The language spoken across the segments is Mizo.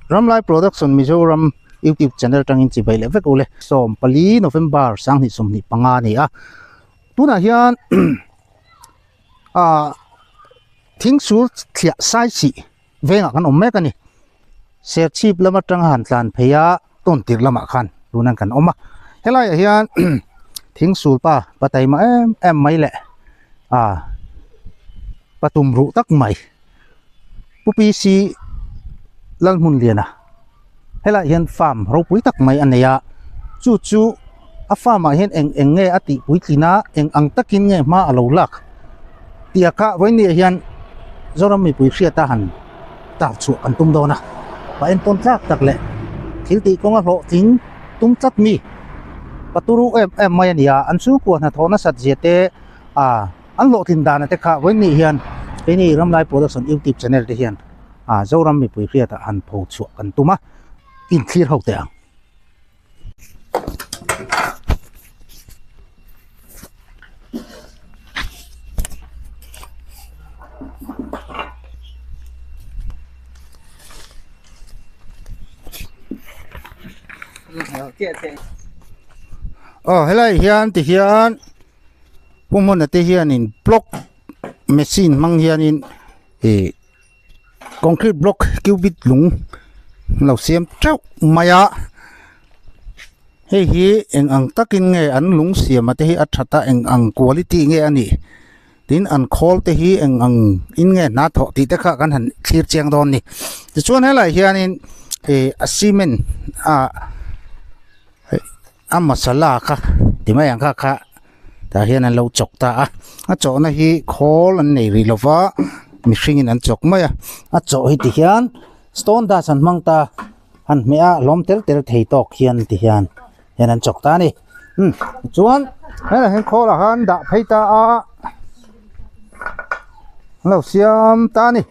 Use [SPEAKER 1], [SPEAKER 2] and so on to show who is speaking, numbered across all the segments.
[SPEAKER 1] Ramlai Production Mizoram YouTube channel atangin chibai leh vek ule. 14 November 2025 a ni a. Tunah hian ah thingsul thliah sai sih vengah kan awm mek a ni. Serchhip lam atanga han tlan phei a tawn tirh lamah khan tunan kan awm a. Helaiah hian thingsul pa pa taima em em mai leh ah pa tum ruh tak mai Pu PC Lalhmunliana helaiah hian farm ropui tak mai a nei a chu chu a farm ah hian eng eng nge a tih puitlin a eng ang takin nge hma a lo lak tih a kha vawiin hian Zoram mipui hriata han tar chhuah kan tum dawn a pa entawn tlak tak leh thil tih kawnga hlawhtling tum tlat mi pa turu em em mai a ni a an chhungkua hnathawh nasat zia te ah an hlawhtlin dan te kha vawiin ni hian keini Ramlai Production YouTube channel te hian ah Zoram mipui hriatah han pho chhuah kan tum a inthlir ho teh ang. Aw helai hian ti hian pu hmuna te hianin block machine hmang hianin ih concrete block cubic lung an lo siam teuh mai a hei hi eng ang takin nge an lung siam a te hi a that a eng ang quality nge a nih tin an khawl te hi eng ang in nge hna thawh tih te kha kan han thlir chiang dawn a ni tichuan helaiah hianin ih a cement ah a masala kha ti mai ang kha kha tah hian an lo chawk ta a a chawhna hi khawl an nei rih lo va mihringin an chawk mai a a chawh hi ti hian stone dust an hmang ta han hmeh a hlawm tel tel thei tawk hian ti hian hian an chawk ta a ni umm chuan helaiah hian khawl ah khan dah phei ta a an lo siam ta a ni.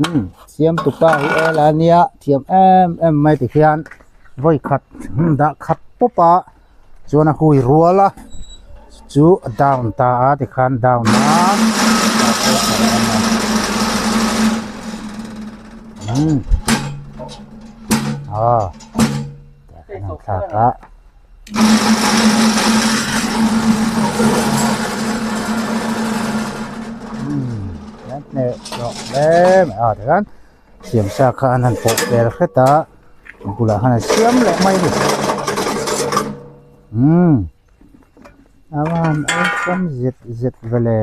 [SPEAKER 1] Umm siam tupa hi el a nia thiam em em mai ti hian vawi khat dah khat pawp a chuan a hui rual a chu a down ta a tikhan down a umm ah thlak a. Siam sa kha an han pawh vel hret a a bulah khan an siam leh mai a ni umm a va han awlsam zet zet vele.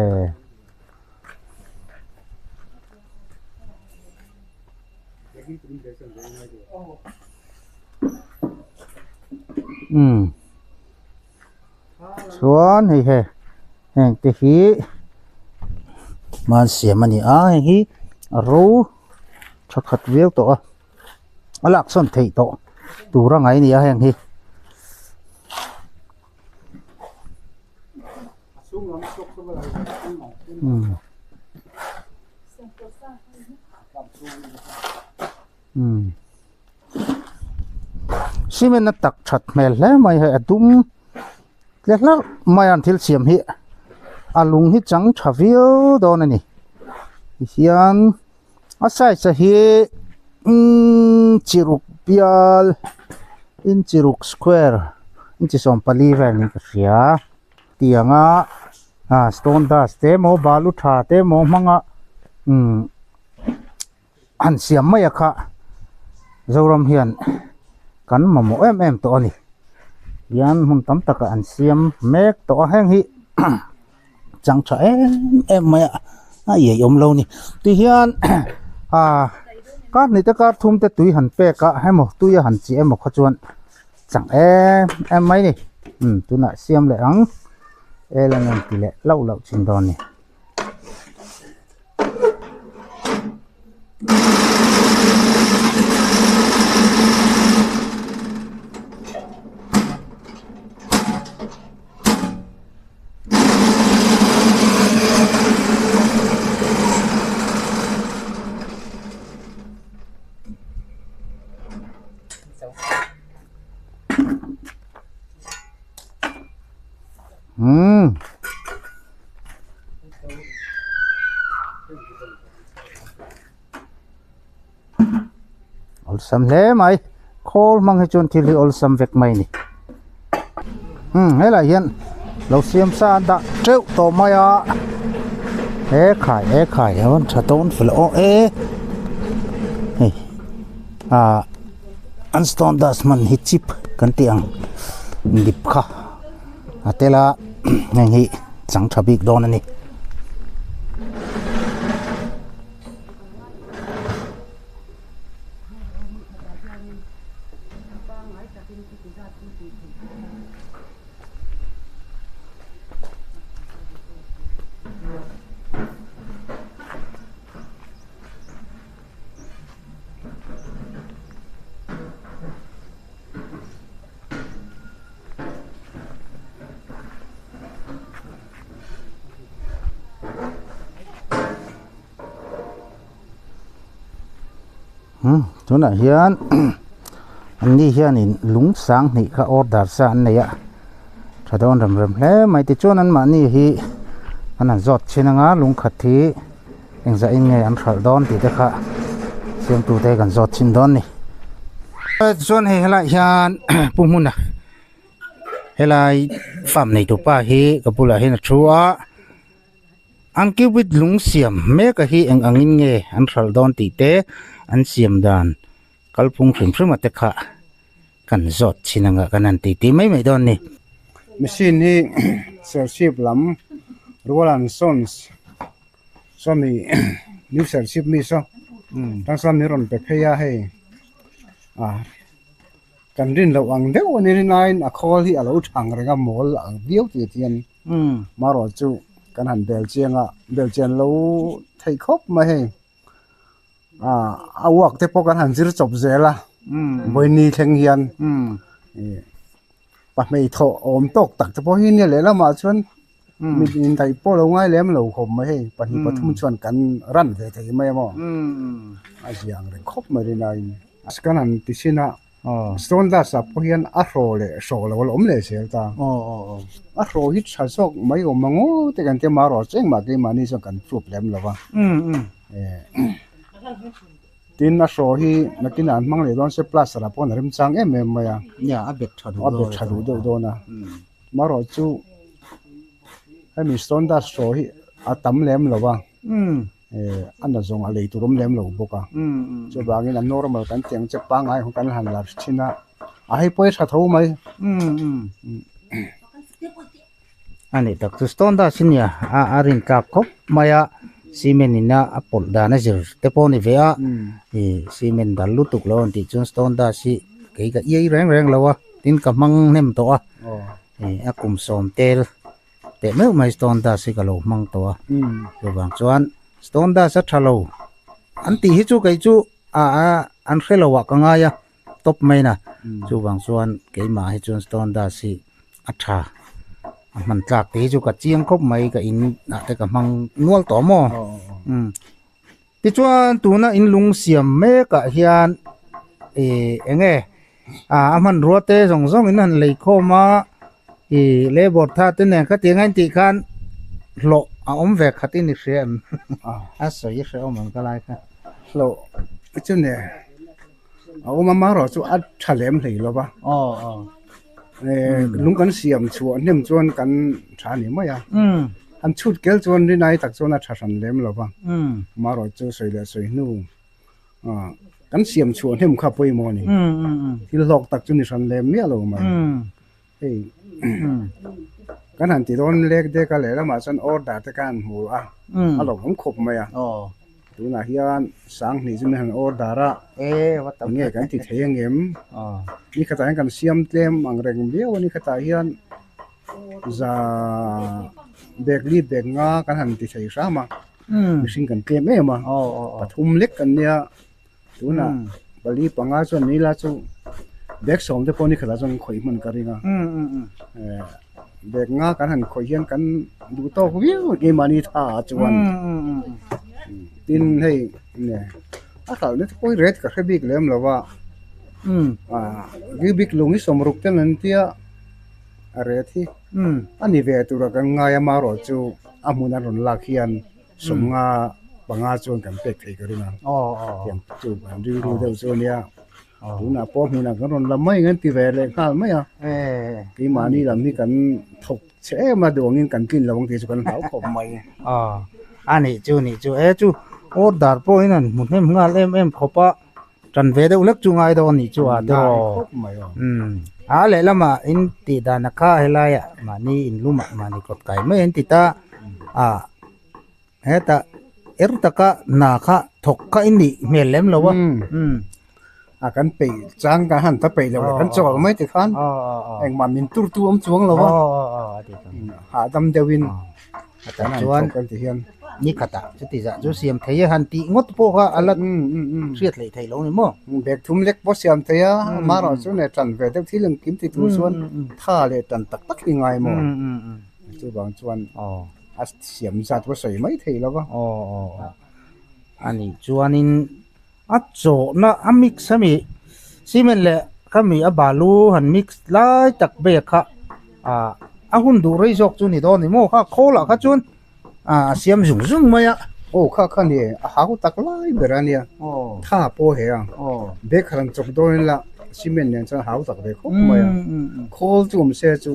[SPEAKER 1] Umm chuan hei he heng te hi hman siam a ni a heng hi a ro tha khat viau tawh a a lak sawn theih tawh tur a ngai a ni a heng hi. Cement a tak that hmel hle mai hei a dum tle hlauh mai a an thil siam hi a lung hi chang tha viau dawn a ni tihian a size a hi imm chiruk bial inchi ruk square inchi 14 vel niin ka hria. Tianga ah stone dust te emaw balu tha te emaw hmanga umm han siam mai a kha Zoram hian kan mamawh em em tawh a ni hian hmun tam takah an siam mek tawh a heng hi chang tha em em mai a a iai awm lo a ni tihian ah kar hnih te kar thum te tui han pek a hemaw tui a han chiah emaw kha chuan chang em em mai a ni umm tunah siam leh ang el an rawn ti leh lauh lauh thin dawn a ni. Umm. Awlsam hle mai khawl hmang hi chuan thil hi awlsam vek mai a ni umm helaiah hian lo siam sa an dah teuh tawh mai a he khai he khai a rawn tha dawn fel aw e hei ah an stone dust hman hi chip kan tih ang dip kha a tel a heng hi chang tha bik dawn a ni. Umm tunah hian an ni hianin lung sang hnih kha order sa an nei a tha dawn rem rem hle mai tichuan an mahni hi an han zawt thin anga lung khat hi engzah in nge an hralh dawn tih te kha siamtu te kan zawt thin dawn a ni. Chuan hei helaiah hian pu hmuna helai farm neitu pa hi ka bulah hian a thu a. An cubit lung siam mek a hi eng angin nge an hralh dawn tih te an siam dan kalphung hrim hrim a te kha kan zawt chin anga kan han titi mai mai dawn a ni.
[SPEAKER 2] Machine hi Serchhip lam Rual and Sons sawmi New Serchhip mi saw tang chuan min rawn pe phei a hei ah kan rin loh ang deuh a ni rinaiin a khawl hi a lo thang reng a mawl ang viau tih hian. Marawh chu kan han bel chiang a bel chian lo theih khawp mai hei ah a uak te pawh kan han zir chawp zel a vawiini thleng hian ih pahmei thawh awm tawk tak te pawh hi nia lehlamah chuan mi indaih pawh lo ngai lem lo khawp mai hei pahnih pathum chuan kan ran ve thei mai a maw a zia ang reng khawp mai rinaiin kan han ti chhin a. Stone dust ah pawh hian a hraw leh hraw lo a la awm leh zel ta. A hraw hi tha zawk mai awm ang aw te kan tia marawh chu engmah keimahni chuan kan proof lem lo va. Tin a hraw hi nakinah an hmang leh dawn se plaster ah pawh a remchang em em mai a.
[SPEAKER 1] A bet tha duh
[SPEAKER 2] a bet tha duh deuh dawn a. Marawh chu hemi stone dust hraw hi a tam lem lo va. A na zawng a lei tur awm lem lo bawk a chuvangin a normal kan tih ang che pangngai ho kan han lar thin a a hei pawh hi tha tho mai.
[SPEAKER 1] A nih tak chu stone dust hi nia a a rin tlak khawp mai a cement in a a pawlh dan a zir te pawh a ni ve a ih cement dal lutuk lo an tih chuan stone dust hi kei ka iai reng reng lo a tin ka hmang hnem tawh a ih a kum sawm tel. Teh meuh mai stone dust hi ka lo hmang tawh a chuvang chuan stone dust a tha lo an tih hi chu kei chu ah ah an hre lo ah ka ngai a tawp mai na chuvang chuan keimah hi chuan stone dust hi a tha a hman tlak te hi chu ka chiang khawp mai ka in ah te ka hmang nual tawh maw umm tichuan tuna in lung siam mek ah hian ih eng nge ah a hmanrua te zawng zawng in han lei khawm a ih labour tha te nen khatiang a intih khan hlawh a awm ve khat in i hria em a sawi hre awm ang ka lai kha
[SPEAKER 2] hlawh chu ne a awm a marawh chu a tha lem hlei lo va lung kan siam chhuah hnem chuan kan tha a ni mai a han chhut kel chuan rinai tak chuan a tha hran lem lo va marawh chu sawi leh sawi hnu. Kan siam chhuah hnem kha pawimawh a ni. Thil hlawk tak chu ni hran lem miah lo mai. Hei kan han ti dawn lek dek a lehlamah chuan order te kha an hmu a, a lo awm khawp mai a. Tunah hian Sanghnih chu min han order a, enge kan ti thei angem? Ni khatah hian kan siam tlem ang reng viau a, ni khatah hian za bag li bag nga kan han ti thei hram a. Mihring kan tlem em a pathum lek kan nia tunah pali panga chuan ni la chu bag sawm te pawh ni khatah chuan khawih hman ka ring a bag nga kan han khawih hian kan duh tawk viau keimahni tha ah chuan tin hei a hralhna te pawh hi rate ka hre bik lem lo va bik lung hi sawmruk ten an tia a rate hi a ni ve tura kan ngai a marawh chu. A hmun an rawn lak hian sawmnga panga chuan kan pek thei ka ring a. Tiang chu kan rilru deuh chu a nia. Tunah pawh hmunah kan rawn la mai ang an ti ve leh nghal mai a. Keimahni lam hi kan thawk chhe em a duh angin kan tlin lo ang tih chu kan hlau khawp mai.
[SPEAKER 1] A nih chu nih chu e chu order pawhin an hmu hnem nghal em em khawp a. Tan ve deuh lek chu ngai dawn nih chu a tiraw. A lehlamah in tih dan a kha helaiah mahni in lumah mahni kawt kai mai an ti ta a hetah er taka hna kha thawk kha i nih hmel lem lo a.
[SPEAKER 2] A kan peih chang kan han ta peih lo leh kan chawl mai ti khan engmah min tur tu awm chuang lo a hahdam deuhin
[SPEAKER 1] kan han thawk kan ti hian ni khatah chuti zah chu siam thei a han tih ngawt pawh kha a la hriat hleih theih lo ni maw?
[SPEAKER 2] Bag thum lek pawh siam thei a amaherawh chu ne tan ve deuh thil engkim ti tur chuan tha leh tan tak tak hi ngai maw? Chuvang chuan a siam zat pawh sawi mai thei lo va.
[SPEAKER 1] A nih chuanin A chawhna a mix ami cement leh khami a balu han mix lai tak vel kha ah a hun duh rei zawk chu ni dawn ni maw kha khawl ah kha chuan ah a siam zung zung mai a.
[SPEAKER 2] Aw kha kha ni a hau tak lai ber a nia tha pawh he a bag han chawk dawn ila cement nen chuan hau tak ve khawp mai a khawl chu awm se chu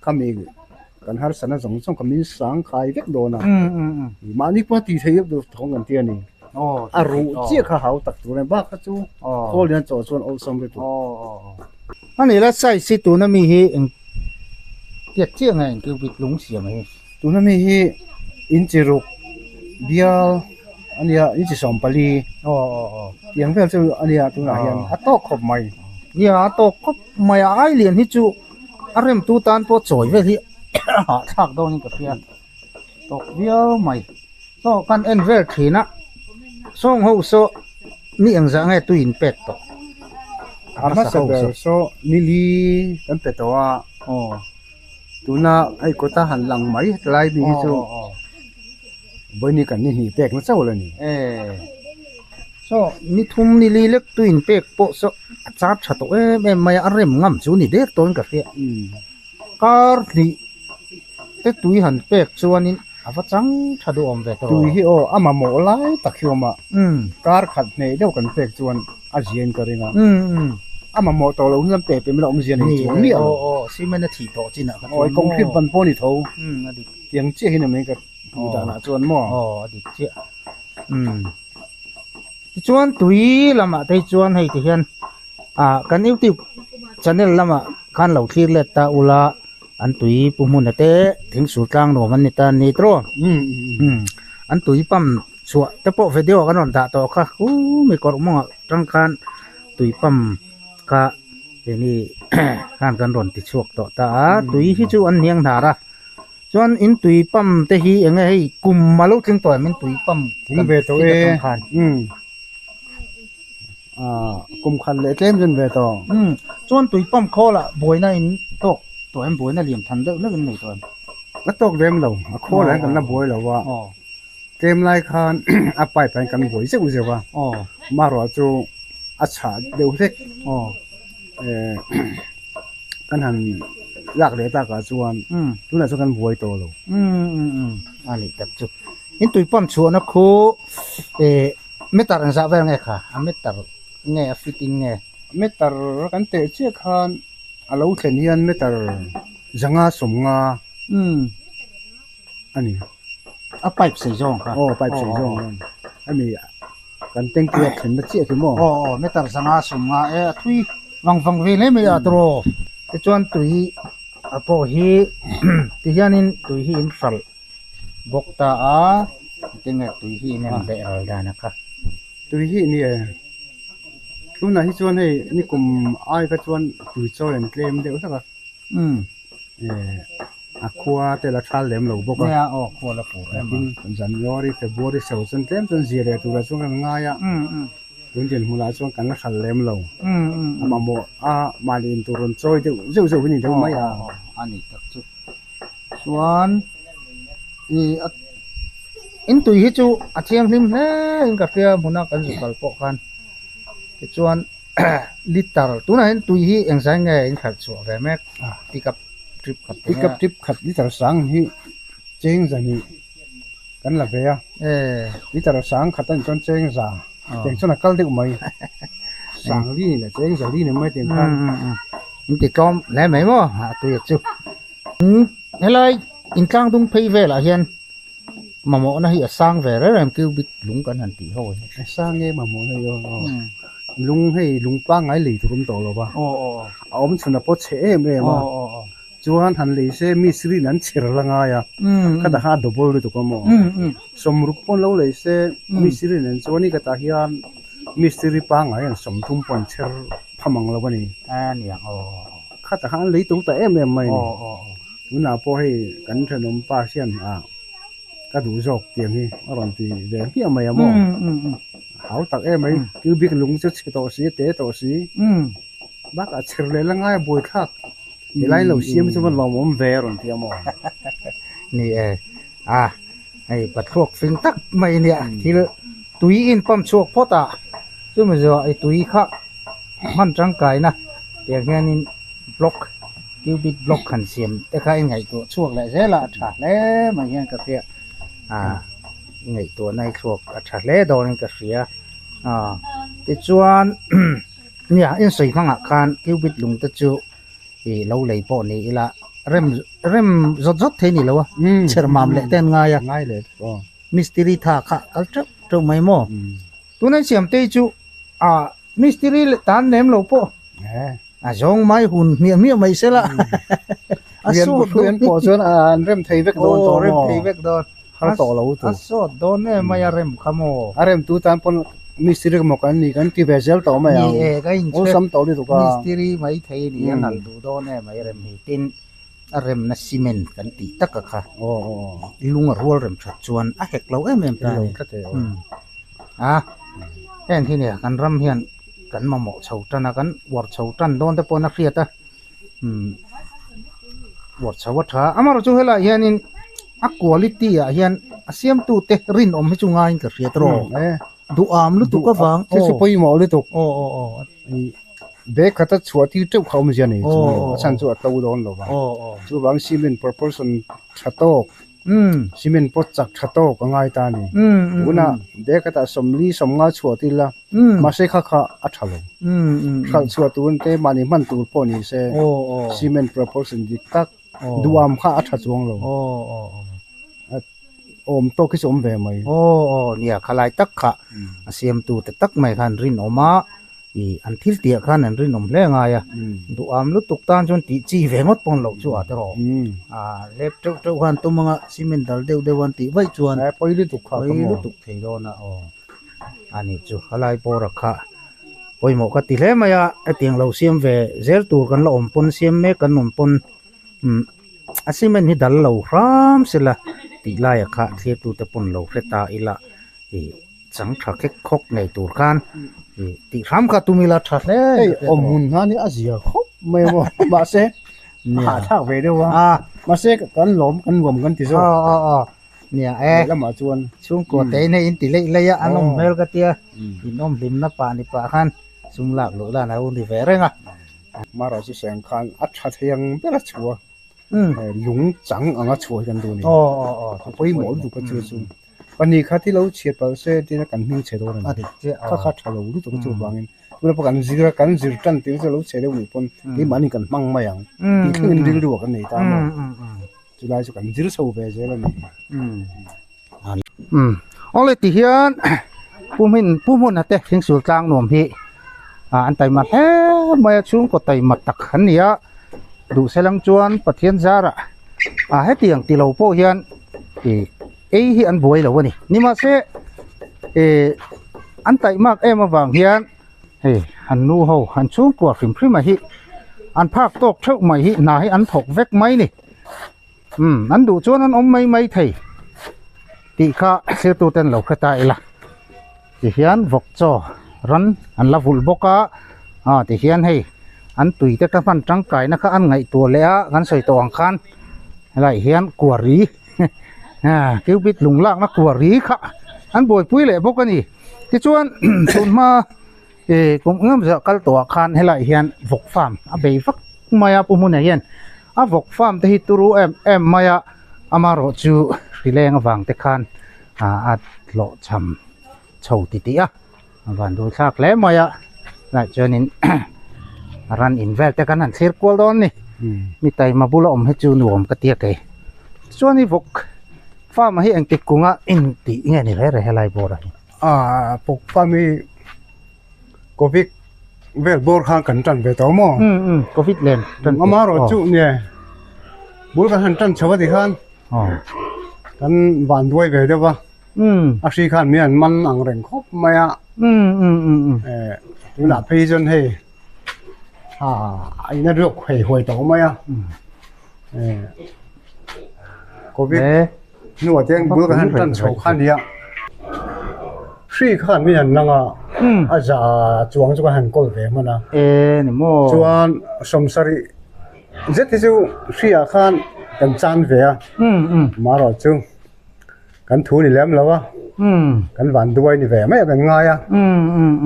[SPEAKER 2] khami kan harsatna zawng zawng kha min sang khai vek dawn a mahni pawh a tih theih deuh deuh thawng kan ti a ni a ruh chiah kha hau tak tur a ni bak kha chu khawl hian chawh chuan awlsam lutuk.
[SPEAKER 1] A ni la size hi tuna mi hi eng tiat chiah nge eng cubic lung siam hi?
[SPEAKER 2] Tuna mi hi inchi ruk bial a nia inchi 14 tiang vel chu a nia tunah hian a tawk khawp mai.
[SPEAKER 1] Nia a tawk khawp mai a ai lian hi chu A remtu tan pawh chawi vel hi a hahthlak dawnin ka hria tawk viau mai. Saw kan en vel thin a, sawng ho saw ni engzah nge tui in pek tawh?
[SPEAKER 2] A hmasa ber saw ni li kan pe tawh a, tuna hei kawta han lang mai hetlai mi hi chu vawiin hi kan ni hnih pek na chauh la ni.
[SPEAKER 1] Saw ni thum ni li lek tui in pek pawh saw a char tha tawh em em mai a, a rem ngam chu ni der tawhin ka hria. Kar hnih te tui han pek chuanin a va chang tha duhawm ve tawh.
[SPEAKER 2] Tui hi aw a mamawh lai tak hi awm a, kar khat hneh deuh kan pek chuan a ziain ka ring a, a mamawh tawh loh hian pe pe mai la awmzia nei chuang miah lo.
[SPEAKER 1] Aw aw cement a thih tawh chinah
[SPEAKER 2] kha chuan maw. Aw concrete ban pawh a ni tho. A dik. Tiang chiah hi ni mai ka hmuh danah chuan maw.
[SPEAKER 1] Aw a dik chiah. Tichuan tui lamah te chuan hei ti hian ah kan youtube channel lamah khan lo thlir let ta ula an tui pu hmun te thing sur tlang nuam an ni ta ni tawh an tui pump chhuah te pawh video kan rawn dah tawh kha u mi kawrh mawngah tang khan tui pump kha keini khan kan rawn ti chhuak tawh ta a tui hi chu an hniang hnar a. Chuan in tui pump te hi eng nge hei kum a lo tling tawh em in tui pump
[SPEAKER 2] kan ve tawh e khan ah kum khat leh tlem zen ve tawh
[SPEAKER 1] chuan tui pump khawl ah buaina in tawk tawh em buaina liam than deuh hlek in nei tawh em
[SPEAKER 2] a tawk lem lo a khawl ah hian kan la buai lo a tlem lai khan a pipe ah hian kan buai zeuh zeuh a marawh chu a chhah deuh hlek eh Kan han lak leh takah chuan tunah chuan kan buai tawh lo.
[SPEAKER 1] A nih tak chu. In tui pump chhuahna khu eh meter engzah vel nge kha? A meter nge a fit in nge?
[SPEAKER 2] Meter kan teh chiah khan a lo thlen hian meter zanga sawmnga a ni.
[SPEAKER 1] A pipe sei zawng kha.
[SPEAKER 2] Aw pipe sei zawng kha. Hemi kan tanky a thlenna chiah khi maw?
[SPEAKER 1] Aw aw meter zanga sawmnga e a thui vang vang ve hle mai a tawrh. Tichuan tui a pawh hi tihianin tui hi in hralh bawk ta a tinge tui hi in en leh ral dan a kha.
[SPEAKER 2] Tui hi ni e tunah hi chuan hei nikum ai kha chuan tui chawi an tlem deuh hlek a. A khua te la thal lem lo bawk a.
[SPEAKER 1] Nia aw khua la pur em a.
[SPEAKER 2] January, February chho chuan tlem chuan zir leh turah chuan kan ngai a. Tun dinhmunah chuan kan la hral lem lo. A mamawh a mahni in tur rawn chawi deuh zeuh zeuh hi ni deuh mai a.
[SPEAKER 1] A ni tak chu. Chuan i a in tui hi chu a thianghlim hle in ka hria hmuna kan zu kal pawh khan. Tichuan liter tunah hian tui hi engzai nge in khalh chhuah ve mek pick up trip khat
[SPEAKER 2] pick up trip khat liter sang hi cheng zahnih. Kan la ve a. Liter sang khat a nih chuan cheng za tiang chuan a kal deuh mai. Sang li leh cheng za li ni mai tiang khan.
[SPEAKER 1] In ti tlawm hle mai maw a tui a chu. Helai intlang dung phei velah hian mamawhna hi a sang ve reng reng cubic lung kan han tih ho hi.
[SPEAKER 2] A sang e mamawhna hi aw. Lung hei lung pangngai lei tur awm tawh lo va. A awm chhun a pawt chhe em em a. Chuan han lei se mistri in an chher la ngai a, khatah khan a double lutuk a maw? Sawmruk pawn lo lei se mistri nen chuan i khatah hian mistri pangngai an sawmthum pawh an chher pham ang lo a ni. Khatah khan an lei to ta em em mai a ni. Tunah pawh hei kan thenawm pa hian ah ka duh zawk tiang hi a rawn ti ve hmiah mai a maw? Hau tak em mai, cubic lung chu chhe tawh si, te tawh si. Bakah chher leh la ngai a buaithlak. Helai lo siam chu va lawmawm ve a rawn ti a maw?
[SPEAKER 1] Ni e, a hei pathluak fing tak mai nia thil tui in pump chhuak phawt a, chumi zawh i tui kha hman tangkaina tiang hianin block cubic block han siam te kha i ngaihtuah chhuak leh zel a, a tha hle mai hian ka hria a i ngaihtuahna i thluak a tha hle dawnin ka hria a tichuan. Nia, insawi hmangah khan cubit lung te chu ih lo lei pawh ni ila rem rem zawt zawt thei ni lo a, chher mam leh te an ngai a, mistiri tha kha kal teuh teuh mai maw? Tuna insiam te hi chu ah mistiri leh tan lem lo pawh a zawng mai hun hmiah hmiah mai se la a sawt dawn
[SPEAKER 2] pawh chuan an rem thei vek dawn tawh maw?
[SPEAKER 1] Rem thei vek dawn.
[SPEAKER 2] Har tawh lo
[SPEAKER 1] tu. A sawt dawn em mai a rem kha maw?
[SPEAKER 2] A rem tu tan pawn mistiri maw kan ni kan ti ve zel tawh mai ang.
[SPEAKER 1] Ni e ka in
[SPEAKER 2] Awlsam tawh lutuk a.
[SPEAKER 1] Mistiri mai thei ni a nalh duh dawn em mai rem hi tin a remna cement kan tih tak a kha. Lung a rual rem that chuan a hek lo em em ta a ni. A heng hi nia kan ram hian kan mamawh chho tan a kan uar chho tan dawn te pawhin a hriat a. Uar chho a tha amaherawhchu helaiah hianin a quality ah hian a siamtu te rinawm hi chu ngaiin ka hria tawh duham lutuk avang
[SPEAKER 2] aw chu pawimawh lutuk aw aw aw bag khata chhuah tir teuh kha awmzia nei chu a chhan chu a to dawn lo va chuvang cement proportion tha tawk Cement pawt chak tha tawk a ngai ta a ni. Tunah bag atah sawmli sawmnga chhuah tir la, mahse kha kha a tha lo. Hralh chhuah tur te mahni hman tur pawh ni se cement proportion dik tak duham kha a tha chuang lo. Awm tawk hi chu awm ve mai.
[SPEAKER 1] Aw nia khalai tak kha a siamtu te tak mai khan rinawm a. Ih an thil tih ah khan an rinawm hle ngai a, duham lutuk tan chuan tih chi ve ngawt pawn loh chu a te rawh. Ah lep teuh teuh khan tum anga cement dal deuh deuh an tih vaih chuan
[SPEAKER 2] pawi lutuk kha
[SPEAKER 1] pawi lutuk thei dawn a aw a nih chu helai bawra kha pawimawh ka ti hle mai a, hetiang lo siam ve zel tur kan la awm pawn siam mek kan awm pawn umm a cement hi dal lo hram sela tih laiah kha thlir tute pawn lo hre ta ila ih. Chang tha khek khawk ngei tur khan ih tih hram kha tum ila tha hle.
[SPEAKER 2] Hei awm hun hna hi a zia khawp mai a maw mahse a hahthlak ve deuh a mahse kan lawm kan nuam kan ti zawk.
[SPEAKER 1] Aw aw aw nia e
[SPEAKER 2] lamah chuan
[SPEAKER 1] chhungkaw te in hei in ti leih leih a an awm hmel ka tia in awm hlimna pah ni pah khan sum lak luh dan a lo ni ve reng a.
[SPEAKER 2] Mara chu seng khan a tha thei ang ber a chhuah lung chang anga chhuah hi kan duh a ni.
[SPEAKER 1] Aw aw aw
[SPEAKER 2] a pawimawh lutuk a chu chu. Pahnih kha ti lo chhiat palh se tiin kan hming chhe dawn a ni.
[SPEAKER 1] A dik chiah
[SPEAKER 2] Kha kha tha lo lutuk a chuvangin tuna pawh kan zir a kan zir tan tir chu lo chhe deuh nih pawn keimahni kan hmang mai ang tih thlengin rilru ah kan nei ta maw. Chulai chu kan zir chho ve zel a ni.
[SPEAKER 1] Awle ti hian Pu Hmin Pu Hmuna te Thingsul tlang nuam hi an taima hle mai a chhungkaw taima tak an ni a duhselang chuan Pathian zarah hetiang ti lo pawh hian ih ei hi an buai lo a ni nimahse ih an taihmak em avang hian hei an nu ho an chhungkua hrim hrim a hi an phak tawk theuh mai hi hna hi an thawk vek mai ni umm an duh chuan an awm mai mai thei tih kha thlir ten lo hre ta ila tihian vawk chaw ran an la vulh bawk a ah tihian hei an tui te ka hman tangkaina kha an ngaihtuah leh a kan sawi tawh ang khan helaiah hian kuari cupid lung lakna kuari kha an buaipui leh bawk a ni tichuan tunhma ih kum engemaw zah kal tawh ah khan helaiah hian vawk farm a bei vak mai a pu hmunah hian a vawk farm te hi turu em em mai a amaherawhchu hrileng avang te khan. A hlawhchham chho titih a a van dul thlak hle mai a tunah chuanin ran in vel te kan han thlir kual dawn a ni mi taima bula awm hi chu nuam ka tia kei chuan i vawk farm ah hi engtik kunga intih nge ni reh reh helai bawr ah hian.
[SPEAKER 2] Aaa vawk farm hi covid vel bawr khan kan tan ve tawh maw?
[SPEAKER 1] Um um covid len tan
[SPEAKER 2] Amaherawh chu nge bul kan han tan chho a ti khan kan van duai ve deuh a a hri khan mi an man ang reng khawp mai a eh tunah phei chuan hei a in a ruak hei huai tawh mai a eh covid hnuah te bul kan han tan chho kha a nia hri khan mi an lang a a za chuang chu kan han kawl ve hman a chuan sawmsarih Zet hi chu hriah khan kan chan ve a, marawh chu kan thu ni lem lo a, kan van duai ni ve mai a kan ngai a,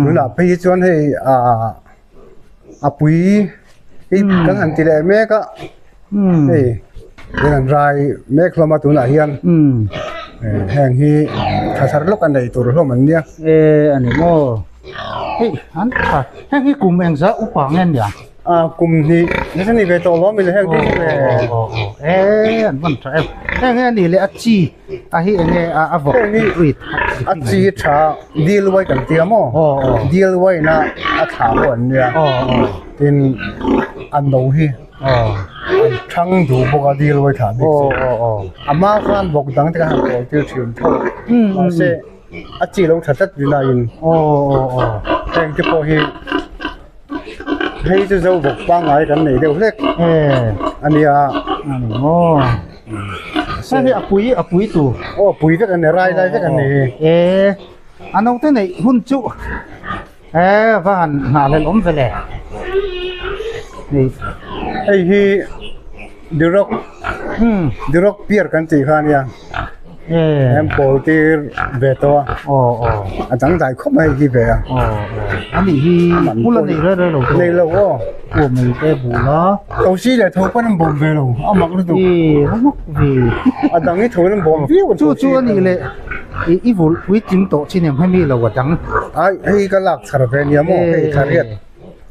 [SPEAKER 2] tunah phei hi chuan hei ah a pui hi kan han ti leh mek a, hei kan han rai mek hlawm a tunah hian heng hi tha thar lawk a nei tur hlawm an nia.
[SPEAKER 1] E a ni maw hei an tha heng hi kum engzah upa nge nia?
[SPEAKER 2] A kum hnih nasa ni ve tawh lo mi le heng te chu
[SPEAKER 1] e an van tha em heng hi ani le a chi a hi enge a a vawk
[SPEAKER 2] hi a chi tha dil wai kan tia maw dil wai na a thla pawh an nia tin a no hi an thang duh bawk a dil wai thla bik chu a hma khan vawk dang te kha han kawl tir thin tho mahse a chi lo tha tlat rin a in heng te pawh hi. Hei chu zo bawk pangngai kan nei deuh hlek a nia.
[SPEAKER 1] Ani maw. Hei hi a pui a pui tur.
[SPEAKER 2] Aw a pui vek a ni rai lai vek a ni.
[SPEAKER 1] E a naute neih hun chu e va han nghah hlelh awm ve le.
[SPEAKER 2] Hei hei hi Duroc Duroc pier kan tih kha a nia. Em pawl tir ve tawh a.
[SPEAKER 1] Aw aw.
[SPEAKER 2] A dangdai khawp mai hi ve a.
[SPEAKER 1] Aw aw. A nih hi bul a nei rei rei lo.
[SPEAKER 2] Nei lo aw.
[SPEAKER 1] Aw mai te bul a.
[SPEAKER 2] Tho si leh tho pawn an bawm ve lo. A mak lutuk.
[SPEAKER 1] I a mak ve.
[SPEAKER 2] A dang hi tho in an bawm viau.
[SPEAKER 1] Chu chu a nih leh i i vulh puitling tawh chin em hemi lo a dang.
[SPEAKER 2] Ai hei ka lak chhar ve nia maw hei thla riat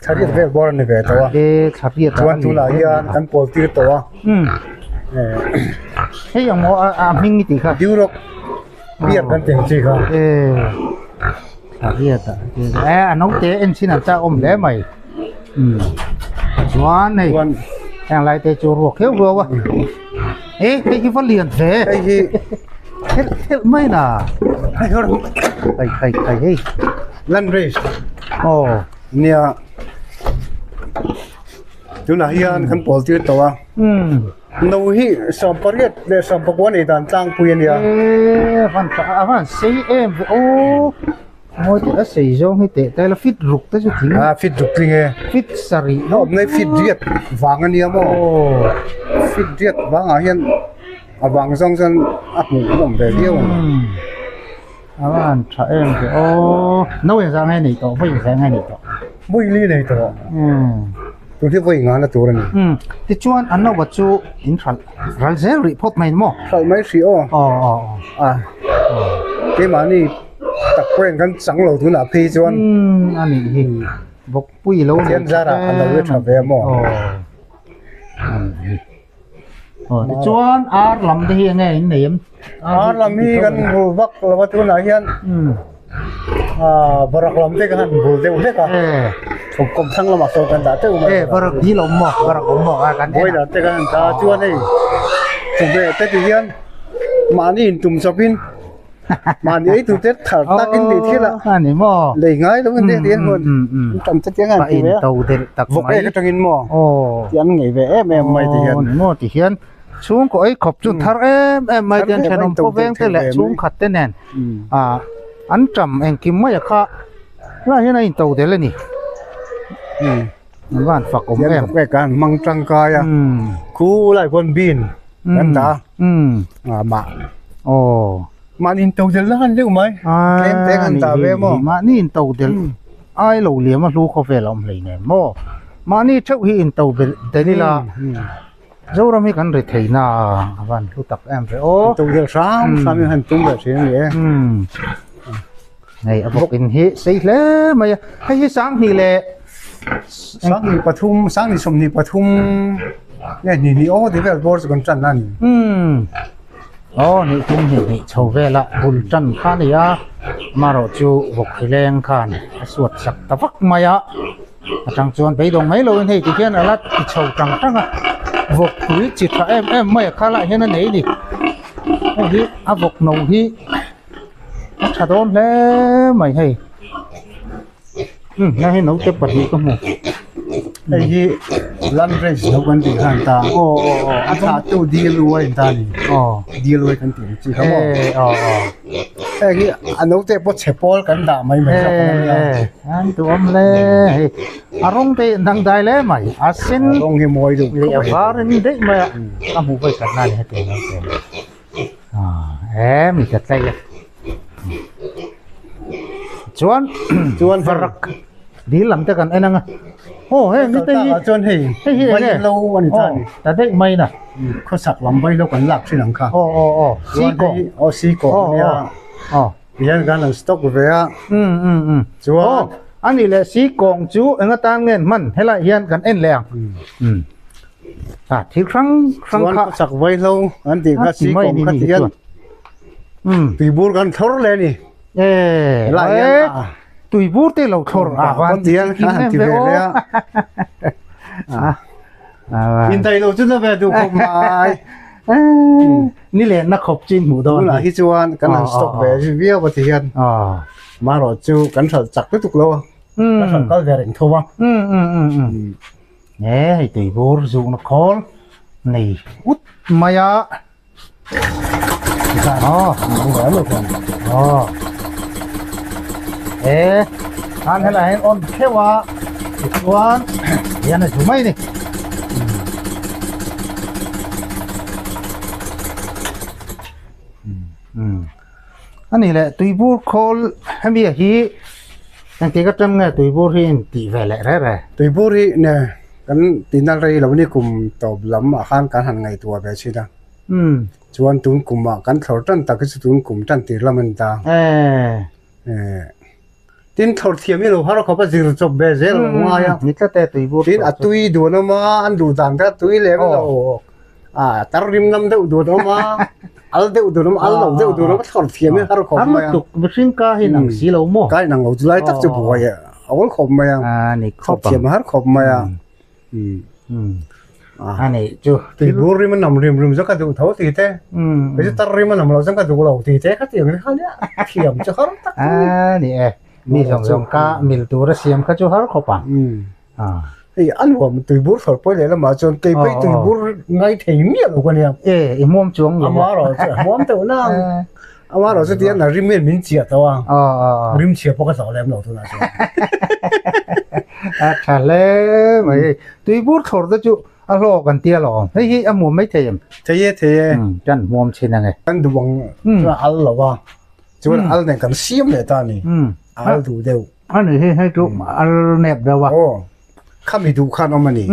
[SPEAKER 2] thla riat vel bawr a ni ve tawh a.
[SPEAKER 1] E thla riat
[SPEAKER 2] a. Chuan tunah hian kan pawl tir tawh a.
[SPEAKER 1] Hei ang maw a hming i tih kha.
[SPEAKER 2] Duroc beer kan tih ang chi kha.
[SPEAKER 1] E thla riat a e a naute en chin an chak awm hle mai. Chuan hei heng lai te chu ruak kheuh ruau a. E hei hi va lian hle.
[SPEAKER 2] Hei hi
[SPEAKER 1] thelh thelh mai na.
[SPEAKER 2] Hei
[SPEAKER 1] hei hei hei hei.
[SPEAKER 2] Land race.
[SPEAKER 1] Aw.
[SPEAKER 2] Nia. Tunah hian kan pawl tir tawh a. No hi sawmpariat leh sawmpakua nei dan tlangpui a nia.
[SPEAKER 1] E van tha a van sei em ve aw. Mawi teh a sei zawng hi teh taila fit ruk te chu tling.
[SPEAKER 2] A fit ruk tling e.
[SPEAKER 1] Fit sarih.
[SPEAKER 2] A awm nei fit riat vang a nia maw. Fit riat vangah hian a vang zawng chuan a hmuh an awm ve viau ang.
[SPEAKER 1] A van tha em ve aw. No engzah nge nei tawh vawi engzah nge nei tawh.
[SPEAKER 2] Vawi li nei tawh. Tun hi vawi ngana tur a ni.
[SPEAKER 1] Tichuan an nawa chu in hralh ral zel rih phawt mai maw?
[SPEAKER 2] Hralh mai hrih aw.
[SPEAKER 1] Aw aw
[SPEAKER 2] aw. Keimahni tak pawhin kan chang lo tunah phei chuan.
[SPEAKER 1] A nih hi. Bawkpui lo nei
[SPEAKER 2] Pathian zarah a lo i tha ve maw?
[SPEAKER 1] Aw. A nih hi. Aw tichuan ar lam te hi enge in nei em?
[SPEAKER 2] Ar lam hi kan bul vak lo a tunah hian ah varak lam te kan han bul deuh hlek a kawm thlang lamah sawn kan dah teuh mai
[SPEAKER 1] e varak dil awm maw varak awm maw a kan en a
[SPEAKER 2] boiler te kan han dah a chuan hei chawhmeh te ti hian mahni intum chawpin Mahni ei tur te thar takin tih thil a.
[SPEAKER 1] A ni maw?
[SPEAKER 2] Lei ngai lo in ti hian tam te tiang an ti ve a.
[SPEAKER 1] To del tak mai.
[SPEAKER 2] Vawk ek atangin maw?
[SPEAKER 1] Aw.
[SPEAKER 2] Ti an ngei ve em em mai ti hian.
[SPEAKER 1] Ni maw ti hian chhungkaw ei khawp chu thar em em mai te an thenawm pawh veng te leh chhungkhat te nen a an tam engkim mai a kha tunah hian a in to del a ni. An van fak awm em.
[SPEAKER 2] Vawk ek an hmang tangkai a. Khu lai khuan bean kan dah a. A mah.
[SPEAKER 1] Aw.
[SPEAKER 2] Mahni in to del na han deuh mai. Tlem te kan dah ve maw.
[SPEAKER 1] Mahni in to del ai lo liam a hlu khawvel a awm hlei nen maw. Mahni theuh hi in to del ila. Zoram hi kan ri thei na a van hlu tak em ve aw.
[SPEAKER 2] Tum vel hram hram in han tum ve thin a ni e.
[SPEAKER 1] Hei a bawk in hi sei hle mai a, hei hi sanghnih leh
[SPEAKER 2] Sanghnih pathum, sanghnih 23 nge hnih hnih aw ti vel bawr chu kan tan a ni.
[SPEAKER 1] Aw hnih thum hnih hnih chho vela bul tan kha a ni a, amaherawh chu vawk hrileng khan a suat sak ta vak mai a. Atang chuan beidawng mai loin hei tikhian a la ti chho tang tang a, vawk tui chi tha em em mai a khalai hian a nei a ni. Hei hi a vawk no hi a tha dawn hle mai hei. Umm hei hi naute pahnih ka hmu.
[SPEAKER 2] Hei hi land race no kan tih khan ta.
[SPEAKER 1] Aw aw aw
[SPEAKER 2] a thlah tu dil uai an ta a ni.
[SPEAKER 1] Aw
[SPEAKER 2] dil uai kan tih ang chi kha maw.
[SPEAKER 1] Aw aw.
[SPEAKER 2] Hei hi a naute pawh chhe pawl kan dah mai mai zawk a nia.
[SPEAKER 1] An duhawm hle hei a rawng te dang dai hle mai a sen
[SPEAKER 2] A rawng hi mawi deuh
[SPEAKER 1] leh a var in daih mai a ka hmuh vawi khat na ni heti ang te ah e mi ka tlaih a chuan
[SPEAKER 2] chuan
[SPEAKER 1] varak dil lam te kan en ang a aw hei mi te hi
[SPEAKER 2] chuan hei
[SPEAKER 1] hei hi
[SPEAKER 2] vai lo a ni ta ni
[SPEAKER 1] ta daih mai na
[SPEAKER 2] khawsak lam vai lo kan lak thin ang kha
[SPEAKER 1] aw aw aw si kawng
[SPEAKER 2] aw si kawng ania
[SPEAKER 1] aw
[SPEAKER 2] Tihian kan han stock ve a.
[SPEAKER 1] Um um um.
[SPEAKER 2] Chuan.
[SPEAKER 1] Aw, a nih leh si kawng chu eng atan nge an hman? Helaiah hian kan en leh ang. Um. Ah, thil hrang hrang
[SPEAKER 2] Chuan
[SPEAKER 1] kha.
[SPEAKER 2] khawchak vaihlo an tih kha si kawng kha tihian.
[SPEAKER 1] Um.
[SPEAKER 2] Tuibur kan thlawr leh a ni.
[SPEAKER 1] E,
[SPEAKER 2] Helaiah hian a.
[SPEAKER 1] Tuibur te lo thlawr a van
[SPEAKER 2] tihian kha han ti ve leh a.
[SPEAKER 1] Ah.
[SPEAKER 2] Indaih lo chu na ve duh khawp mai.
[SPEAKER 1] Ni leh na khawp chin hmuh dawn.
[SPEAKER 2] Tunah hi chuan kan han stock ve viau a ti hian. Marawh chu kan hralh chak lutuk lo a. Kan hralh kal ve reng tho a.
[SPEAKER 1] E hei tuibur zukna khawl nei ut mai a. E an helai hian on theuh a tichuan hian a zu mai a ni. A nih leh tuibur khawl hemi a hi engtik atang nge tuibur hi in tih ve leh reh reh?
[SPEAKER 2] Tuibur hi ne kan tihna rei lo ni kum tawp lam ah khan kan han ngaihtuah ve thin a. Chuan tun kum ah kan thlawr tan tak hi chu tun kum tan tir lam a ni ta. Tin thlawr thiam hi lo har khawp a zir chawp ve zel lo ngai a.
[SPEAKER 1] Ni tlat e tuibur.
[SPEAKER 2] Tin a tui duan awm a an duh dan kha tui lem lo. A tar rim lam deuh duan awm a al deuh duan awm a al lo deuh duan awm a thlawr thiam hi har khawp mai a.
[SPEAKER 1] Har lutuk mihring ka hi nang si lo maw.
[SPEAKER 2] Ka inang lo chu lai tak chu buai a awl khawp mai a.
[SPEAKER 1] A ni khawp ang.
[SPEAKER 2] Thlawr thiam har khawp mai a.
[SPEAKER 1] A nih chu.
[SPEAKER 2] Tuibur rim a nam rim rim zawk a duh tho tih te. Kei chu tar rim a nam lo chuan ka duh lo tih te kha tiang kha nia thiam chu har tak
[SPEAKER 1] a ni e. Mi zawng zawng ka mil tur a siam kha chu har khawp ang.
[SPEAKER 2] Hei a nuam tuibur thlawr pawi leh lamah chuan kei phei tuibur ngai thei miah lo ka nia.
[SPEAKER 1] E i hmuam chuang lo.
[SPEAKER 2] Amarawh chu a hmuam deuh nang. Amarawh chu tiang a rim hian min chiah tawh a. Rim chhia pawh ka zawh lem lo tunah chuan.
[SPEAKER 1] A tha hle mai hei. Tuibur thlawr te chu a hlawk an tia lo. Hei hi a hmuam mai thei em?
[SPEAKER 2] Thei e thei e.
[SPEAKER 1] Kan hmuam thin ang e.
[SPEAKER 2] Kan duh ang chuan a al lo a. Chuan al nen kan siam leh ta a ni. A al duh deuh.
[SPEAKER 1] A ni hi hei chu al nep deuh a.
[SPEAKER 2] Aw. Khami duh khan awm a ni.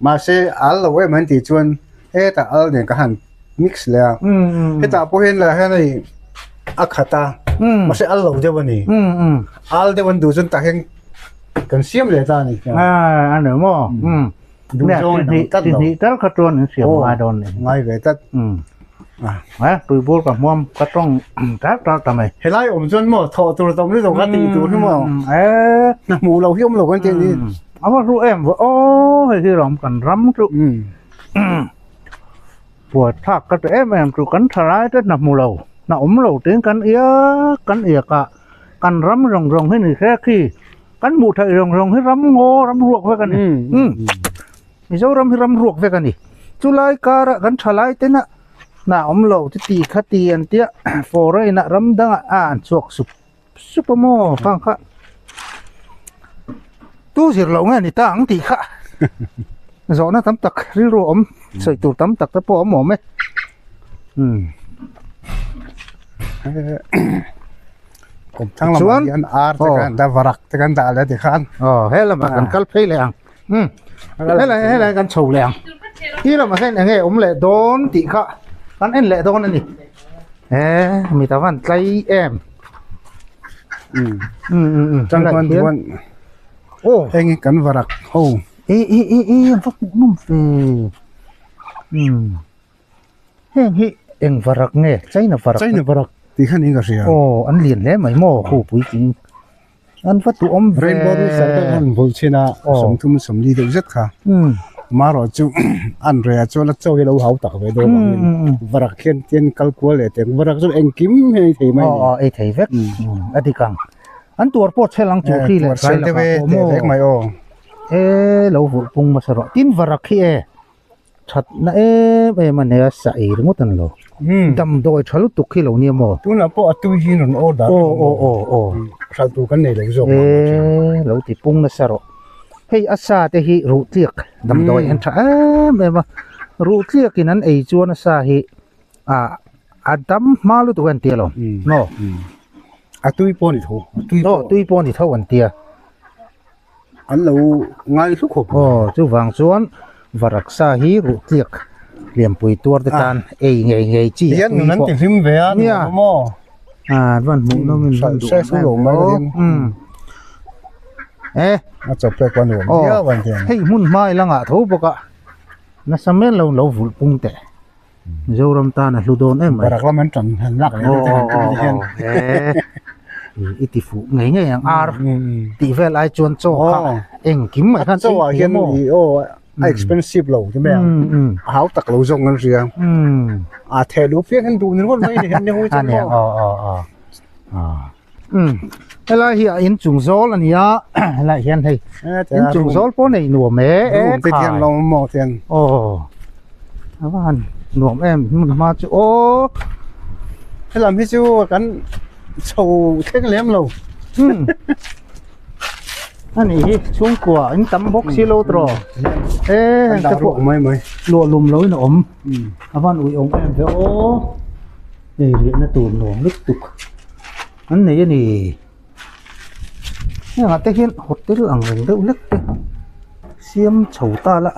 [SPEAKER 2] Mahse al lo em an tih chuan hetah al nen ka han mix leh a. Hetah pawh hian lah hian hei a khat a. Mahse al lo deuh a ni. Al deuh an duh chuan tah hian kan siam leh ta a ni.
[SPEAKER 1] A ni maw?
[SPEAKER 2] Duh zawng in ang tlat lo.
[SPEAKER 1] Tihnih tal kha chuan in siam ngai dawn ni.
[SPEAKER 2] Ngai ve tlat.
[SPEAKER 1] A tuibur ka hmuam ka tawng tar tar ta mai.
[SPEAKER 2] Helai awm chuan maw thawh tur tam lutuk ka tih tur hi maw.
[SPEAKER 1] E
[SPEAKER 2] na hmuh lo hi awm lo kan tih ni.
[SPEAKER 1] A va hlu em va aw hei hi ram kan ram chu. Buai thlak ka ti em em chu kan thalai te hna hmu lo hna awm lo tiin kan iak kan iak a kan ram zawng zawng hi ni se khi kan hmuh theih zawng zawng hi ram ngaw ram ruak vek a ni. Mizoram hi ram ruak vek a ni. Chulai karah kan thalai tena hna awm lo chu ti kha ti an tia foreign ah ram dangah a an chhuak sup sup a maw khang kha tu zir loh nge ni ta ang tih kha zawhna tam tak rilru a awm sawi tur tam tak te pawh a awm awm e umm.
[SPEAKER 2] Kum thang lamah hian ar te kan dah varak te kan dah leh tikhan.
[SPEAKER 1] Aw he lamah kan kal phei leh ang. Umm helai helai kan chho leh ang. Khi lamah hian eng nge awm leh dawn tih kha kan en leh dawn a ni. E mi ta van tlai em.
[SPEAKER 2] Um um um tang khan chuan
[SPEAKER 1] aw
[SPEAKER 2] heng hi kan varak ho.
[SPEAKER 1] E e e e an va hmuh nawm ve. Um heng hi eng varak nge China varak.
[SPEAKER 2] China varak tih kha niin ka hria.
[SPEAKER 1] Aw an lian hle mai maw khu puitling. An va duhawm ve.
[SPEAKER 2] Rainbow Rooster te khan vul chhin a 30 40 deuh zet kha. Marawh chu an reh ah chuan a chaw hi lo hau tak ve deuh avangin varak hian tian kal kual leh teng varak chu engkim hi a ei thei mai a ni.
[SPEAKER 1] Aw ei thei vek a dik ang. An tuar pawh chhel ang chu khi leh tlai lakah pawh maw.
[SPEAKER 2] Vek mai aw.
[SPEAKER 1] E lo vulh pung hmasa rawh. Tin varak hi e Thatna em em a nia sa ei ringawt a ni lo. Damdawi tha lutuk khi lo nia maw?
[SPEAKER 2] Tunah pawh a tui hi rawn order
[SPEAKER 1] aw aw aw aw
[SPEAKER 2] hralh tur kan nei lo zawk
[SPEAKER 1] e lo ti pung nasa rawh. Hei a sa te hi ruh tliak damdawi an tha em em a ruh tliak in an ei chuan a sa hi ah a dam hma lutuk an tia lo maw?
[SPEAKER 2] A tui pawh a ni tho
[SPEAKER 1] a tui pawh tui pawh a ni tho an tia.
[SPEAKER 2] An lo ngai hlu khawp.
[SPEAKER 1] Aw, chuvang chuan varaksa hi ruh tliak lianpui tuar te tan ei ngei ngei chi
[SPEAKER 2] a tui pawh. Ti hlim ve a
[SPEAKER 1] nia
[SPEAKER 2] maw.
[SPEAKER 1] A van hmuh nawm in van duh awm em aw. E.
[SPEAKER 2] A chawp pek a nuam viau an tiang.
[SPEAKER 1] Hei hmun hma i la ngah tho bawk a. Nasa mel lo lo vulh pung teh. Mizoram tan a hlu dawn em mai.
[SPEAKER 2] Barak lam an tan han lak leh deuh te han tum hian.
[SPEAKER 1] I ti fuh ngei ngei ang ar tih vel ai chuan chaw kha engkim mai khan
[SPEAKER 2] chaw ah hian i aw a expensive lo ti mai ang a hau tak lo zawk an hria a theh luh piang hian duh ni ringawt mai ni hian ni hui chuan maw
[SPEAKER 1] aw aw aw helai hi a inchung zawl a ni a helai hian hei inchung zawl pawh nei nuam e e
[SPEAKER 2] khai
[SPEAKER 1] aw a va han nuam em hmun hma chu aw
[SPEAKER 2] helam hi chu kan chho thleng lem lo
[SPEAKER 1] a nih hi chhungkua in tam bawk si lo tawh e
[SPEAKER 2] te pawh mai mai
[SPEAKER 1] luah lum lo in a awm a van ui awm em ve aw. Hei riahna tur nuam lutuk an nei a ni. Hengah te hian hotel ang reng deuh hlek te siam chho ta la.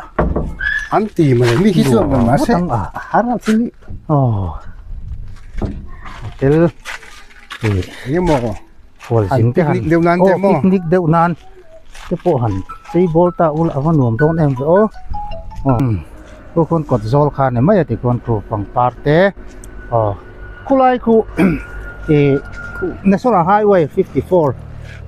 [SPEAKER 2] An ti mai mi hi chuan rawn mahse
[SPEAKER 1] a
[SPEAKER 2] har a thil hi.
[SPEAKER 1] Aw hotel
[SPEAKER 2] ih engemaw
[SPEAKER 1] hualzin te han
[SPEAKER 2] picnic deuh nan te maw
[SPEAKER 1] picnic deuh nan te pawh han chei bawl ta ula a va nuam dawn em ve aw. Khu khawn kawt zawl kha a ni mai a tikhuan khu pangpar te aw khulai khu ih National Highway 54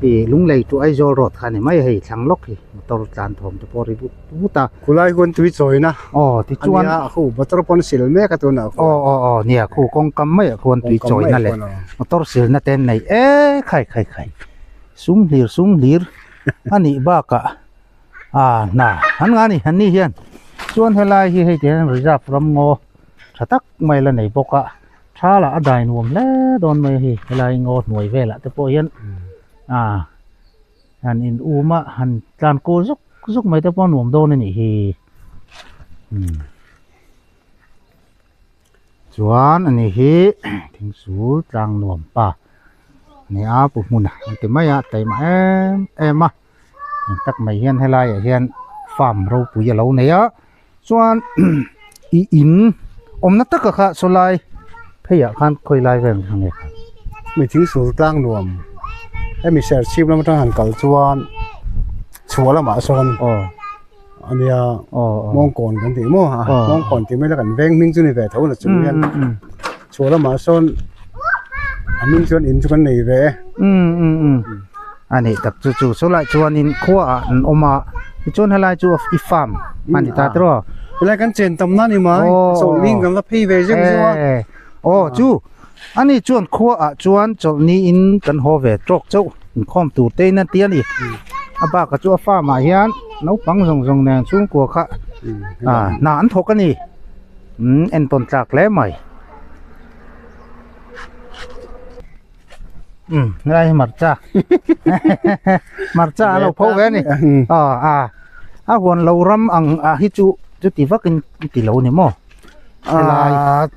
[SPEAKER 1] ih Lunglei to Aizawl road kha a ni mai a hei thlang lawk hi motor tlan thawm te pawh a ri vut vut a.
[SPEAKER 2] Khulai khuan tui chawina
[SPEAKER 1] aw tichuan
[SPEAKER 2] a nia khu motor pawn sil mek a tunah
[SPEAKER 1] khuan aw aw aw nia khu kawngkam maiah khuan tui chawina leh motor silna te an nei e khai khai khai sum hlir sum hlir a nih bakah. Ah hna an nga ni an ni hian chuan helai hi hei tih hian reserve ram ngaw tha tak mai la nei bawk a tha lah a dai nuam hle dawn mai a hei helai ngaw hnuai velah te pawh hian ah han in um a han tlan kual zuk zuk mai te pawh a nuam dawn a nih hi umm chuan ani hi thingsul tlang nuam pa a ni a pu hmuna an ti mai a taima em em a. Eng tak mai hian helai ah hian farm ropui a lo nei a chuan ih in awmna taka kha sawlai phei ah khan khawi lai vel ang nge kha.
[SPEAKER 2] Mi thing sul tlang nuam hemi serchhip lam atang han kal chuan chhuah lamah sawn
[SPEAKER 1] aw
[SPEAKER 2] a nia
[SPEAKER 1] aw
[SPEAKER 2] mawngkawn kan tih maw a mawngkawn tih mai la kan veng hming chu ni ve tho na chung hian chhuah lamah sawn a hming chuan in chu kan nei ve e.
[SPEAKER 1] A nih tak chu chu chulai chuanin khuaah an awm a tichuan helai chu i farm a ni ta tiraw.
[SPEAKER 2] Helai kan chen tam na ni mai chawlhni kan la phei ve zeuh zeuh a.
[SPEAKER 1] Aw chu a ni chuan khuaah chuan chawlhni in kan haw ve tawk chauh inkhawm tur te in a ti a ni a bakah chu a farm ah hian naupang zawng zawng nen chhungkua kha hna an thawk a ni entawn tlak hle mai. Um helai hi hmarcha hmarcha a lo pho ve a ni aw a a huan lo ram ang ah hi chu chuti vak in ti lo ni maw
[SPEAKER 2] helai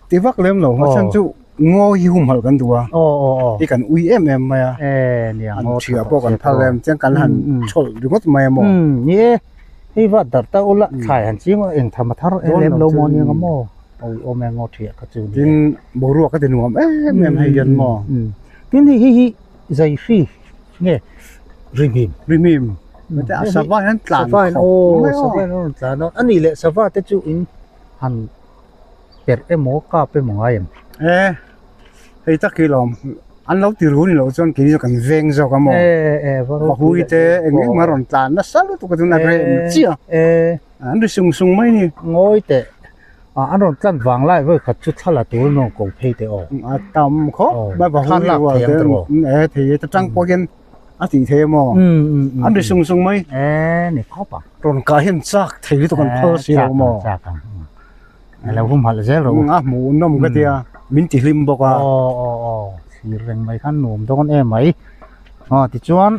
[SPEAKER 2] ti vak lem lo a chhan chu ngaw hi humhalh kan duh a
[SPEAKER 1] aw aw aw
[SPEAKER 2] hi kan ui em em mai a
[SPEAKER 1] e nia
[SPEAKER 2] ngaw thia pawh kan phal em chiang kan han chhawlh ringawt mai a maw
[SPEAKER 1] um ni e. Hei vat darh ta ula thlai han ching ula eng tham a thar em lem lo maw nia nga maw awi awm e ngaw thiah kha chu nia.
[SPEAKER 2] Tin boruak a ti nuam em em hei hian maw.
[SPEAKER 1] Tin hei hi hi zai hri nge rimhim.
[SPEAKER 2] Rimhim a sava hian tlan khawp
[SPEAKER 1] aw sava hian an rawn tlan a ani leh sava te chu in han perh emaw kap emaw ngai em.
[SPEAKER 2] E hei tak hi lawm an lo ti ru ni loh chuan keini chu kan veng zawk a maw vahui te eng eng a rawn tlan nasa lutuk a chuan a rem chiah an ri sung sung mai ni.
[SPEAKER 1] Ngawi teh an rawn tlan vang lai vawi khat chu thla la tur an rawn ko phei teh aw.
[SPEAKER 2] A tam khawp mai vahui rual te e thei e tang pawh hian a tih thei a maw an ri sung sung mai.
[SPEAKER 1] E ni khawp ang.
[SPEAKER 2] Rawn kah hian chak thei lutuk an phal si lo maw.
[SPEAKER 1] Chak ang. Alo hum halh zel rawh u.
[SPEAKER 2] A hmuh nawm ka tia min ti hlim bawk a.
[SPEAKER 1] Aw aw aw thlir reng mai khan nuam dawn em mai. Aw tichuan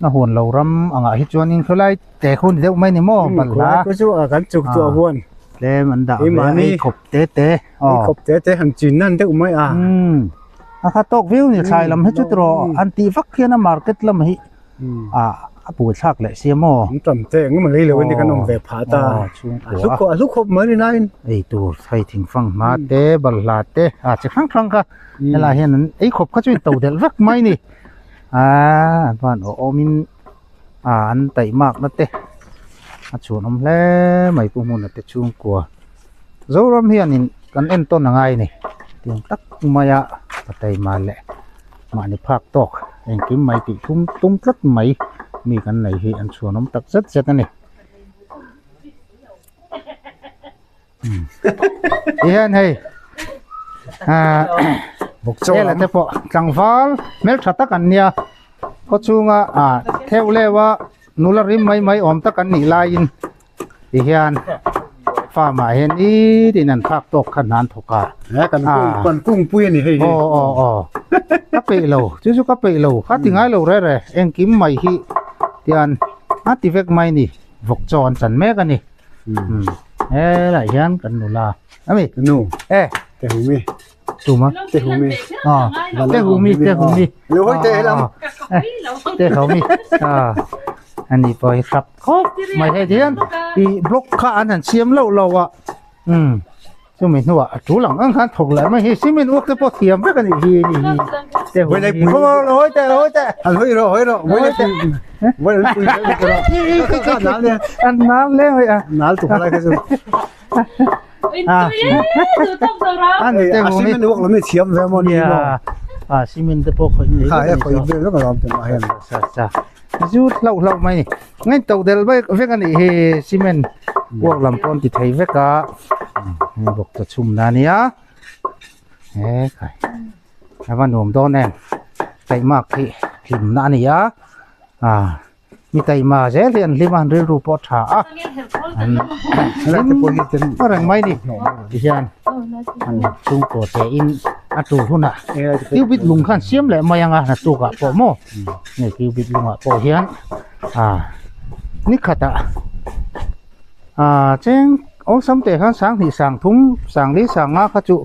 [SPEAKER 1] a huan lo ram angah hi chuanin khawlai te khu ni deuh mai ni maw balhla.
[SPEAKER 2] Khawlai chu a kan chuk chu a huan.
[SPEAKER 1] Tlem an dah ve a ei khawp te te.
[SPEAKER 2] Ei khawp te te han chin nan deuh mai a.
[SPEAKER 1] A kha tawk viau ni thlai lam hi chu tiraw an tih vak hian a market lam hi a a buai thlak leh sia maw
[SPEAKER 2] an tam te engemaw lei lo in kan awm ve phah ta a hlu a hlu khawp mai ni nain
[SPEAKER 1] ei tur thei thingfang hma te balhla te a chi hrang hrang kha helai hian an ei khawp kha chu in to delh vek mai ni a an van awh awm in a an taih mak na te a chhuan awm hle mai pu hmun a te chhungkua Zoram hian in kan entawn a ngai a ni tiang tak maia ka taima leh mahni phak tawk engkim mai tih thum tum tlat mai mi kan nei hi an chhuanawm tak zet zet a ni tihian hei ahh hela te pawh tlangval hmeltha tak an nia khaw chhunga ah theuh leuh a nula rim mai mai awm tak an nih laiin tihian farm ah hian nitin an phak tawk khan an thawk a
[SPEAKER 2] he kan kung kan kungpui a ni hei hi
[SPEAKER 1] aw aw aw ka peih lo chu chu ka peih lo kha ti ngai lo re re engkim mai hi tian a ti vek mai ni vawk chaw an chan mek a ni helaiah hian kan nula ami
[SPEAKER 2] nu
[SPEAKER 1] e
[SPEAKER 2] te humi
[SPEAKER 1] tuma
[SPEAKER 2] te humi
[SPEAKER 1] a te humi te humi
[SPEAKER 2] lo hoi te helam
[SPEAKER 1] te humi a ani pawh hi hrap khawp mai hei hian ih block kha an han siam loh lo a umm chumi hnuah a tul ang ang khan thawk leh mai hi cement uak te pawh thiam vek a nih hi ni hi te humi lo hawi teh lo hawi teh
[SPEAKER 2] an hawi rawh hawi rawh
[SPEAKER 1] an nal leng mai a
[SPEAKER 2] nal tu khalai kha chu cement uak lam hi thiam ve maw ni maw
[SPEAKER 1] a cement te pawh khawih
[SPEAKER 2] thei vek a nih chu khawih ve vek a lawm te mah hian
[SPEAKER 1] zut hlauh hlauh mai ngaih to del vek vek a nih hi cement uak lam pawh an ti thei vek a hei bawk ta chhum na ania he khai a va nuam dawn em taihmak hi hlimna a ni a ah Mi taima zel hi an hlim a, an rilru pawh a tha a, an hlim reng mai ni tihian an chhungkaw te in a tur hunah cubit lung khan siam leh mai ang a naktukah pawh maw hei cubit lungah pawh hian ah ni khatah ah cheng awlsam teh khan sanghnih sangthum sangli sanga kha chu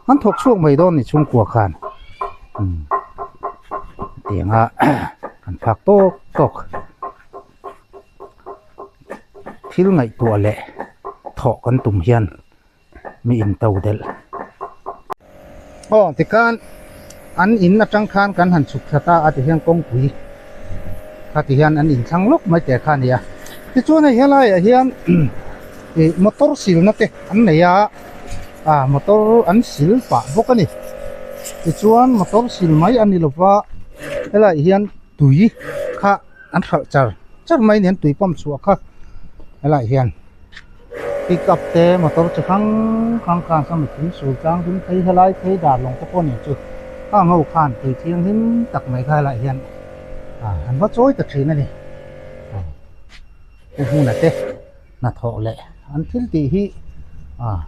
[SPEAKER 1] an thawk chhuak mai dawn ni chhungkua khan umm tianga. Kan phak tawk tawk thil ngaihtuah leh thawh kan tum hian mi in to delh. Aw tikhan an in atang khan kan han chhuk thla ta a ti hian kawngpui kha ti hian an inthlang lawk mai teh kha a ni a. Tichuan hei helaiah hian ih motor silna te an nei a, ah motor an sil pah bawk a ni. Tichuan motor sil mai a ni lova helaiah hian tui kha an hralh char char mai a ni an tui pump chhuah kha helaiah hian pick up te motor chi hrang hrang khan sawmi thing sul tlang ding phei helai phei dar lawng te pawh a ni chu khang ho khan tui thianghlim tak mai kha helaiah hian ah an va chawi ta thin a ni. Pu Hmuna te hnathawh leh an thil tih hi ah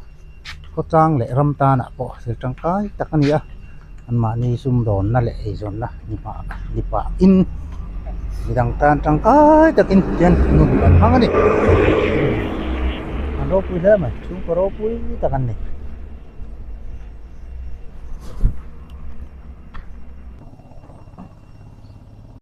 [SPEAKER 1] khawchang leh ram tanah pawh thil tangkai tak a ni a anmahni sumdawnna leh eizawnna ni pah in midang tan tangkai takin hian nun an hmang a ni an ropui hle mai chhungkaw ropui tak an ni.